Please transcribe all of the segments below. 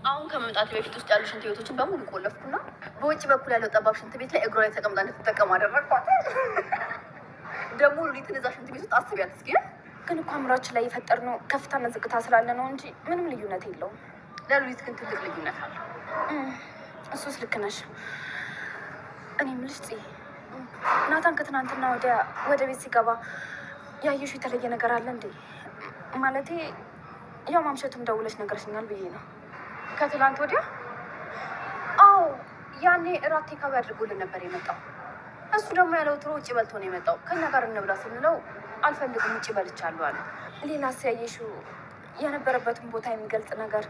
አሁን ከመምጣት በፊት ውስጥ ያሉ ሽንት ቤቶችን በሙሉ ቆለፍኩና በውጭ በኩል ያለው ጠባብ ሽንት ቤት ላይ እግሯ ላይ ተቀምጣ እንድትጠቀም አደረግኳት። ደግሞ ሉሊትን እዛ ሽንት ቤት ውስጥ አስቢያት እስኪ። ግን እኮ አእምሯችን ላይ የፈጠርነው ከፍታና ዝቅታ ስላለ ነው እንጂ ምንም ልዩነት የለውም። ለሉሊት ግን ትልቅ ልዩነት አለው። እሱስ ልክ ነሽ። እኔ የምልሽ ጽ ናታን ከትናንትና ወዲያ ወደ ቤት ሲገባ ያየሽው የተለየ ነገር አለ እንዴ? ማለቴ ያው ማምሸቱም ደውለሽ ነገርሽኛል ብዬ ነው። ከትላንት ወዲያ? አዎ፣ ያኔ እራት takeaway አድርጎልን ነበር የመጣው። እሱ ደግሞ ያለው ትሮ ውጭ በልቶ ነው የመጣው። ከኛ ጋር እንብላ ስንለው አልፈልግም ውጭ በልቻለሁ አለ። ሌላስ ያየሽው የነበረበትን ቦታ የሚገልጽ ነገር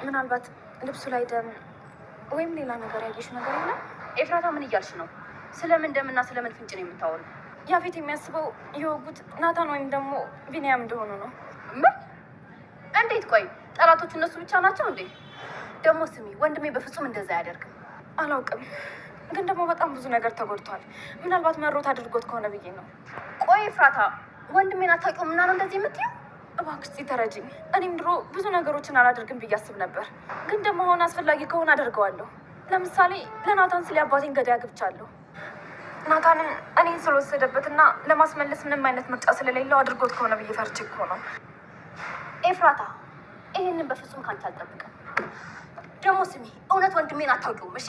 ምናልባት ልብሱ ላይ ደም ወይም ሌላ ነገር ያየሽው ነገር የለም? ኤፍራታ ምን እያልሽ ነው? ስለምን ደምና ስለምን ፍንጭ ነው የምታወሪው? ያፌት የሚያስበው የወጉት ናታን ወይም ደግሞ ቢንያም እንደሆኑ ነው። ምን? እንዴት? ቆይ ጠላቶቹ እነሱ ብቻ ናቸው እንዴ? ደግሞ ስሚ፣ ወንድሜ በፍጹም እንደዛ አያደርግም። አላውቅም፣ ግን ደግሞ በጣም ብዙ ነገር ተጎድቷል። ምናልባት መሮት አድርጎት ከሆነ ብዬ ነው። ቆይ ኤፍራታ፣ ወንድሜን አታውቂውም እና ነው እንደዚህ የምትይው? እባክሽ ተረጂኝ። እኔም ድሮ ብዙ ነገሮችን አላደርግም ብዬ አስብ ነበር፣ ግን ደግሞ አሁን አስፈላጊ ከሆነ አደርገዋለሁ። ለምሳሌ ለናታን ስለ አባቴን ገዳይ አግብቻለሁ። ናታንም እኔን ስለወሰደበትና ለማስመለስ ምንም አይነት ምርጫ ስለሌለው አድርጎት ከሆነ ብዬ ፈርቼ እኮ ነው። ኤፍራታ፣ ይህንን በፍጹም ካንቺ አልጠብቅም። ደግሞ ስሚ፣ እውነት ወንድሜን አታውቂውም። እሺ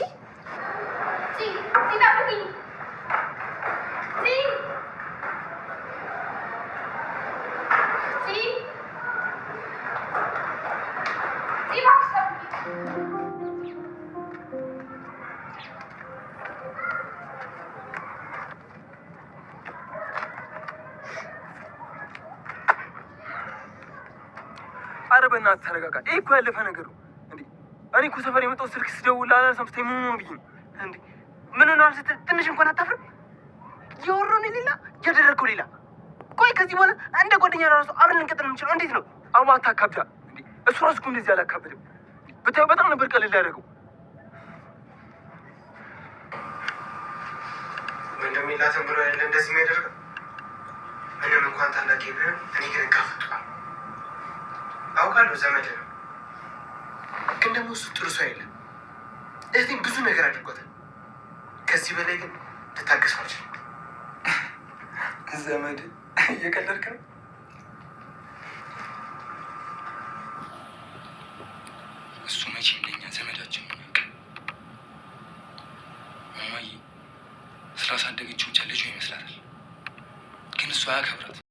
ኧረ በእናትህ ተረጋጋ። ይሄ እኮ ያለፈ ነገር ነው እንዴ። እኔ እኮ ሰፈር የመጣው ስልክ ስደውል አላነሳም ስትይ ምን ሆኖ ብዬ ነው እንዴ። ምን ሆነዋል ስትል ትንሽ እንኳን አታፍርም? ያወራውን ሌላ ያደረግከው ሌላ። ቆይ ከዚህ በኋላ እንደ ጓደኛ ራሱ አብረን ልንቀጥል የምንችለው እንዴት ነው? አሁን አታካብዳ እንዴ። እሱ ራሱ እኮ እንደዚህ አላካብድም። ብታየው በጣም ነበር ቀለል ያደረገው። ወንድም የላትም ብሎ አይደለ እንደዚህ የሚያደርገው። ምንም እንኳን ታላቅ ቢሆን እኔ ግን እጋፈጠዋለሁ። አውቃለሁ ዘመድ ነው፣ ግን ደግሞ እሱ ጥሩ ሰው አይደለም። እህቴን ብዙ ነገር አድርጓታል። ከዚህ በላይ ግን ልታገሰው አልችልም። ዘመድ እየቀለድክ ነው? እሱ መቼም ለኛ ዘመዳችን ነው። እማዬ ስላሳደገችው ብቻ ልጇ ይመስላታል፣ ግን እሱ አያከብራት።